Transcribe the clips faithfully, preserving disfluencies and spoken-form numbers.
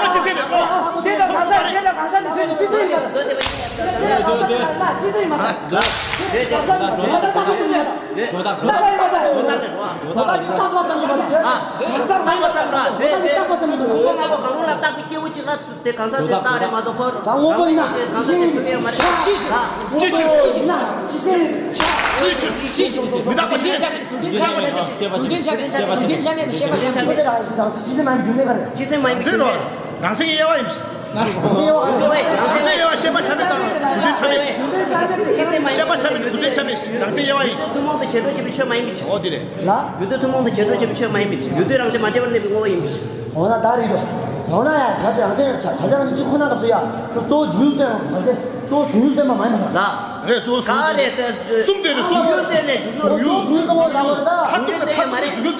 ལ་ཅི་ཟེར་ནས་ལོ། དེ་ལ་གང་ཟག་དེ་ལ་གང་ཟག་ནི་ཆོས་ཅི་ཟེར་ཡིན་པ། དེ་ལ་གང་ཟག་ལ་ཅི་ཟེར་ཡིན་པ། གང་ཟག་ནི་གང་ཟག་ལ་ཅི་ཟེར་ཡིན་པ། གང་ཟག་ལ་ཅི་ཟེར་ཡིན་པ། གང་ཟག་ལ་ཅི་ཟེར་ཡིན་པ། གང་ཟག་ལ་ཅི་ཟེར་ཡིན་པ། དེ་གང་ཟག་རེད་མ་གཏོགས་ཁོ་རང་ལ་བཏགས་པའི་སྐྱེས་བུ་གཅིག་ལ་དེ་གང་ཟག་ཟེར་བཏགས་རེད་མ་གཏོགས་ཁོ་ད་དངོས་པོ་ཡིན་ན་ཅི་ཟེར་ཡིན་པ། ཅི་ཟེར་ཡིན་ན་ཅི་ཟེར་ཡིན་པ། མི་རྟག་པ་ཅི་ཟེར་ཡིན་པ། མི་རྟག་པ་ཅི་ཟེར་ཡིན་པ། མི་རྟག་པ་ཅི་ཟེར་ཡིན་པ། མི་རྟག་པ་ཅི་ཟེར་ཡིན་པ། རང་རང་ཅི་ཟེར་མ་ཡིན་རྒྱུ་མེད་ག་རེ། ཅི་ཟེར་མ་ཡིན་རྒྱུ་མེད་ག་རེ། རང་སེམས་ཀྱི་དབྱེ་བ་ཡིན་པ་ཞིག་རང་སེམས་དབྱེ་བ་ཤེས་པ་ཆ་མེད་དང་རྡུལ་ཕྲན་ཆ་མེད། ཤེས་པ་ཆ་མེད་དང་རྡུལ་ཕྲན་ཆ་མེད་རང་སེམས་དབྱེ་བ་ཡིན། ཐུན་མོང་དུ་བྱེད་འགྲོ་བྱེད་པའི་ཆོས་མ་ཡིན་པའི་ཕྱིར། འོ་དེ་རེད། ལ། རྒྱུ་དུས་ཐུན་མོང་དུ་བྱེད་འགྲོ་བྱེད་པའི་ཆོས་མ་ཡིན་པའི་ཕྱིར། རྒྱུ་དུས་རང་བཞིན་མ་འདྲེས་པར་གནས་པའི་ངོ་བོ་ཡིན་པའི་ཕྱིར། འོ་ན་ད་རེད་དོ། འོ་ན་ཡ་ད་ཅི་རང་སེམས་ཆ་ཆ་རང་བཞིན་གཅིག་ཁོ་ན་སྐབས་སུ་ཡ་ཁྱོད་གཙོ་བོ་འཇུག་ཡུལ་བསྟན་རང་སེམས་གཙོ་བོ་བྱུང་ཡུལ་བསྟན་པ་མ་ཡིན་པ་ལ། རེད་གཙོ་བོ་ག་རེད་ད། གསུམ་དེ་རེད་གསུམ། འཇུག་ཡུལ་བསྟན་ནས་འཇུག་ཡུལ། གཙོ་བོ་བྱུང་ཡུལ་བསྟན་པ་ལ་ད་ཁ་ཐུག་ད་ཁ་ཐུག་ཏུ་འཇུག་ཡུལ།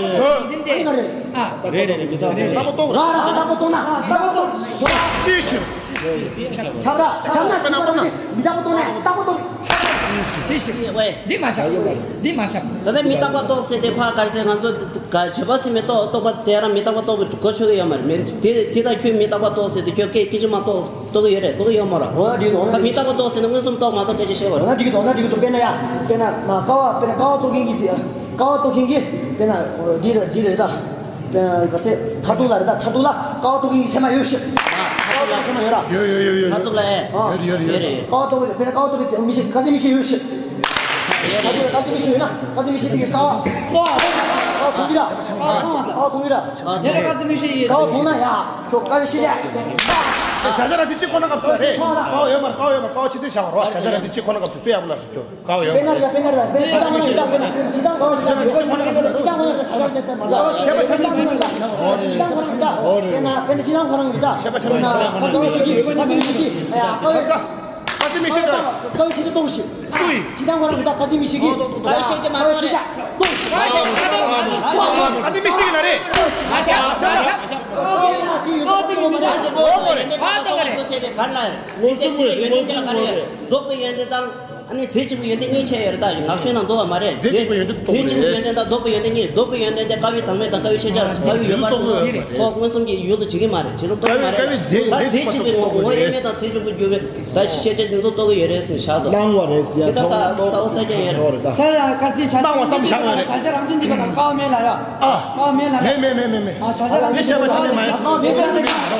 ལྟ་བུ་ལྟོགས་འཛིན་ཏེ། ཨ། རེད་རེད་རེད། མི་རྟག་པ་ལྟོགས། ར་ར་རྟག་པ་ལྟོགས་ན་རྟག་པ་ལྟོགས། ཅི་ཞིག་ཁྱབ་ར་ཁྱབ་ན་ཅི་མ་རྟོགས་ནི་མི་རྟག་པ་ལྟོགས་ན་རྟག་པ་ལྟོགས། ཅི་ཞིག་འདི་མ་ཤབ། འདི་མ་ཤབ། ད་ལྟ་མི་རྟག་པ་ལྟོགས་ཟེར་ཏེ་ཕ་གར་ཟེར། ང་ཚོ་ག་བྱེད་པ་ཚིག་མི་རྟོགས་རྟོགས་པ་དེ་རང་མི་རྟག་པ་ལྟོགས་པའི་གོ་ཆོད་ཀྱི་ཡོད་མ་རེད། མི་དེ་དེ་ད་ཁྱོད་མི་རྟག་པ་ལྟོགས་ཟེར་ཏེ་ཁྱོད་སྐད་སྐད་ཅིག་མ་གཏོགས་རྟོགས་ཀྱི་ཡོད་རེད། རྟོགས་ཀྱི་ཡོད་མ་རེད། འོ་འདི་འོ་ན་ད་མི་རྟག་པ་ལྟོགས་ཟེར་ན་མངོན་སུམ་རྟོགས་མ་རྟོགས་སྐད་ཆ་བཤད་པ་རེད། འོ་ན་འགྲིག་གི་འདུག་འོ་ན་འགྲིག་གི་འདུག་དཔེར་ན་ཡ་དཔེར་ན་མ་ཀ་བ་དཔེར་ན་ཀ་བ་ལྟོགས་མཁན་གྱི་དེ་ཀ་བ་ལྟོགས་མཁན་གྱི་དཔེར་ན་འདི་རེད་འདི་རེད་ད། དཔེར་ན་ག་ཚད་མཐར་ཐུག་ལ་རེད་ད། མཐར་ཐུག་ལ་ཀ་བ་ལྟོགས་མཁན་གྱི་ཚད་མ་ཡོད་ཤི། ཀ་བ་ལྟོགས་ཚད་མ་ཡོད་ར། ཡོད་ཡོད་ཡོད་ཡོད། མཐར་ཐུག་ལ་ཨེ། ཨ། ཡོད་རེད་ཡོད་རེད་ཡོད་རེད། ཀ་བ་ལྟོགས་པའི་དཔེར་ན་ཀ་བ་ལྟོགས་པའི་ཚད་མི་ཤི་ག་ཚད་མི་ཤི་ཡོད་ཤི། མཐར་ཐུག་ལ་ག་ཚད་མི་ཤི་ཡོད་ན་ག་ཚད་མི་ཤི་དེ་གི་ཀ་བ་ཀ་བ་ཐུག་གི་ར། ཀ་བ་ཐུག་གི་ར། ཀ་བ་ཐུག་ན་ཡ་ཁྱོད་ཀ་བ་ཤི་ར། བྱ་བྱ་ར་ཚིག་གཅིག་ཁོ་ན་སྐབས་སུ་རེད། ཀ་བ་ཡོད་མ་རེད། ཀ་བ་ཡོད་མ་རེད། ཀ་བ་ཆི་ཚེ་བྱ་བ་རོ། བྱ་བྱ་ར་ཚིག་གཅིག་ཁོ་ན་སྐབས་སུ་དཔེ་ཡག་པོ་ལ་སུ་ཁྱོད། ཀའོ་ཡོད། དཔེར་ན་དཔེར་ན་དཔེར་ན་སྤྱི་བཏང་ཁོ་ན་སྤྱི་བཏང་ཁོ་ན་སྤྱི་བཏང་ཁོ་ན་སྤྱི་བཏང་ཁོ་ན་ད་ས་ཆ་དེ་ད་ད་སྤྱི་བཏང་ཁོ་ན་སྤྱི་བཏང་ཁོ་ན་སྤྱི་བཏང་ཁོ་ན་དཔེར་ན་དཔེར་ན་སྤྱི་བཏང་ཁོ་ན་ད་དཔེར་ན་ཀ་ཏི་མི་ཤི་གི་ཀ་ཏི་མི་ཤི་གི་ཨ་ཡ་ཀ་ཏི་ཀ་ཏི་མི་ཤི་གི་ཀ་ཏི་ཤི་ཀ་ཏི་མི་ཤི་གི་ད་ཀ་ཏི་ཤི་ཀ་ཏི་ཤི་ཀ་ཏི་མི་ཤི་གི་ན་རེ། ཀ་ཏི་མི་ཤི་གི་ན་རེ། ཀ་ཏི་མི་ཤི་གི་ན་རེ། ཨོ་ཧོ་རེ། ཨ་ཏོ་ག་རེ། ལོ་གསུམ་རེ་ལོ་གསུམ་རེ། ལྡོག་པའི་ཡོན་ཏན་དང་། ཨ་ནི་རྫས་གཅིག་པུའི་ཡོན་ཏན་གཉིས་ཆད་ཡོད་རེད་ད། ངག་ཆོས་ནང་འདུག་བ་མ་རེད། རྫས་གཅིག་པའི་ཡོན་ཏན་རྫས་གཅིག་པའི་ཡོན་ཏན་དང་ལྡོག་པའི་ཡོན་ཏན་གཉིས། ལྡོག་པའི་ཡོན་ཏན་དེ་ཀ་བའི་བདག་མེད་དང་ཀ་བའི་ཤེས་བྱ། ཀ་བའི་ཡོད་པ་གསུམ་ཁོ་མངོན་སུམ་གྱི་ཡུལ་དུ་བྱེད་ཀྱི་མ་རེད། བྱེད་ལུགས་རྟོགས་ཀྱི་མ་རེད། ཀ་བའི་རྫས་ཀ་བའི་རྫས་རྫས་གཅིག་པའི་ངོ་བོ་དབྱེར་མེད་དང་རྫས་གཅིག་པུ་གྱུར་པའི་ད་ཤེས་བྱ་དེ་ཚོ་རྟོགས་ཀྱི་ཡོད་རེད་ཟེར་བཞག་འདུག་སྣང་བ་རེད་ཟེར། དེ་ད་ས་ས་འོ་ས་ཅན་ཡོད་རེད། ས་ཡ་ཀ་སི་ཤ་སྣང་བ་ཙམ་བཞག་ཡོད་རེད། ཤ་ཤ་རང་བཞིན་གྱི་བདག་མེད་ལ་ཡ། ཨ། ཀ་བའི་མེད་ལ་ཡ། མེད་མེད་མེད་མེད་མེད། ཨ་ཤ་ཤ་རང་བཞིན་གྱི་བདག་མེད་ལ་ཡ། ཀ་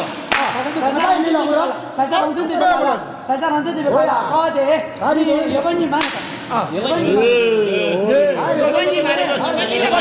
བའི་མེད་ལ་ཡ། ཤ་ཤ་རང་བཞིན་གྱི་བདག་མེད་ལ་ཡ། ཤ་ཤ་རང་བཞིན་གྱི་བདག་མེད་ལ་ཡ། ཀ་བ་དེ། ད་རེད། ཡོད་པ་གཉིས་མ་རེད། ཡོད་པ་གཉིས་མ་རེད། ཡོད་པ་གཉིས་མ་རེད། ཡོད་པ་གཉིས་མ་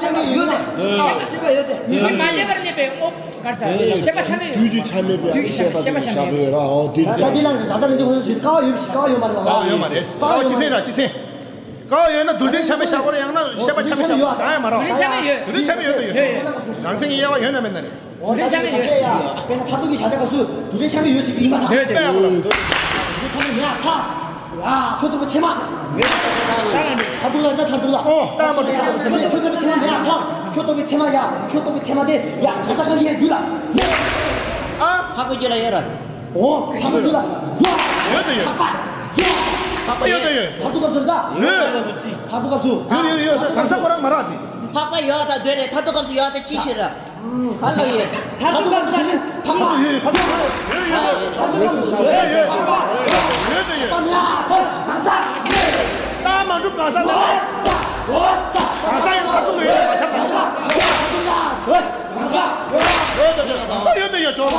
ཤེས་པ་ཡོད་དེ། ཤེས་པ་ཡོད་དེ། དུས་མ་ཉེས་པར་གནས་པའི་ཨོ། གར་ས་ཤེས་པ་ཤ་མེད་ཡོད། དུས་ཀྱི་ཆ་མེད་པའི་ཤེས་པ་དང་ཤ་མེད་ཡོད། ཨོ་དེ་ད་ད་འདི་ལ་ད་ལྟ་མི་ཚེ་ཁོ་ཚོ་ཅིག་ཀ་བ་ཡོད་ཞིག་ཀ་བ་ཡོད་མ་རེད་ལ། ཨ་ཡོད་མ་རེད། ཀ་བ་ཅི་ཚེ་ར་ཅི་ཚེ། ཀ་བ་ཡོད་ན་རྡུལ་ཕྲན་ཆ་མེད་ཤ་སྐོར་ཡང་ན་ཤེས་པ་ཆ་མེད་ཤ་སྐོར་གང་ཡང་མ་རེད། རྡུལ་ཕྲན་ཆ་མེད་ཡོད། རྡུལ་ཕྲན་ཆ་མེད་ཡོད་དུ་ཡོད། རང་སེམས་ཀྱི་དབྱེ་བ་ཡོད་ན་མེད་ན་རེད། འདི་ཆ་མེད་ཡོད། དཔེར་ན་མཐར་ཐུག་གི་བྱ་བྱ་སྐབས་སུ་རྡུལ་ཕྲན་ཆ་མེད་ཡོད་ཟེར་གྱི་ཡིན་པ་དང་། ཡོད་དེ། དཔེ་ཡག་པོ་ལ། རྡུལ་ཕྲན་ཆ་མེད་ཡ་ཐག་ཡ་ཁྱོད་ལྟ་བུ་ཚད་མ། མཐར་ཐུག་ལ་ད་མཐར་ཐུག་ལ། ཨོ་ལྟ་མ་ཐུབ། ཁྱོད་ལྟ་བུ་ཚད་མ་ཡ་ཐག་ཁྱོད་ལྟ་བུ་ཚད་མ་ཡ་ཁྱོད་ལྟ་བུ་ཚད་མ་དེ་ཡ་ག་ས་ག་ཡའི་རྒྱུད་ལ། ཨ། འཕགས་པའི་རྒྱུད་ལ་ཡོད་ར། ཨོ་འཕགས་པའི་རྒྱུད་ལ་ཡ། ཡོད་དེ་ཡོད། འཕགས་པ་ཡ། འཕགས་པ་ཡོད་དེ་ཡོད། མཐར་ཐུག་སྐབས་སུ་ད། ཡོད། མཐར་ཐུག་སྐབས་སུ། ཡོད་ཡོད་ཡོད། གང་ས་ཁོ་རང་མ་རག་དེ། འཕགས་པ་ཡོད་ད་འདོད་ནས་མཐར་ཐུག་སྐབས་སུ་ཡོད་ད་ཅི་ཞིག་ར། ཨ་ལ་ཡོད། མཐར་ཐུག་སྐབས་སུ་འཕགས་པ། ཡོད་ཡོད། མཐར་ཐུག་སྐབས་སུ་ཡོད་ཡོད། ཡོད་དེ་ཡོད། འཕགས་པ་ཡ་གང་ས། ད་མ་འགྲུབ་གང་ས་ན། གང་ས་ཡང་མཐར་ཐུག་མེད་ཡོད་པ་ཆགས་གང་ས། ཡོད་དེ་ཡོད། གང་ས་ཡོད་དེ་ཡོད་ཅོག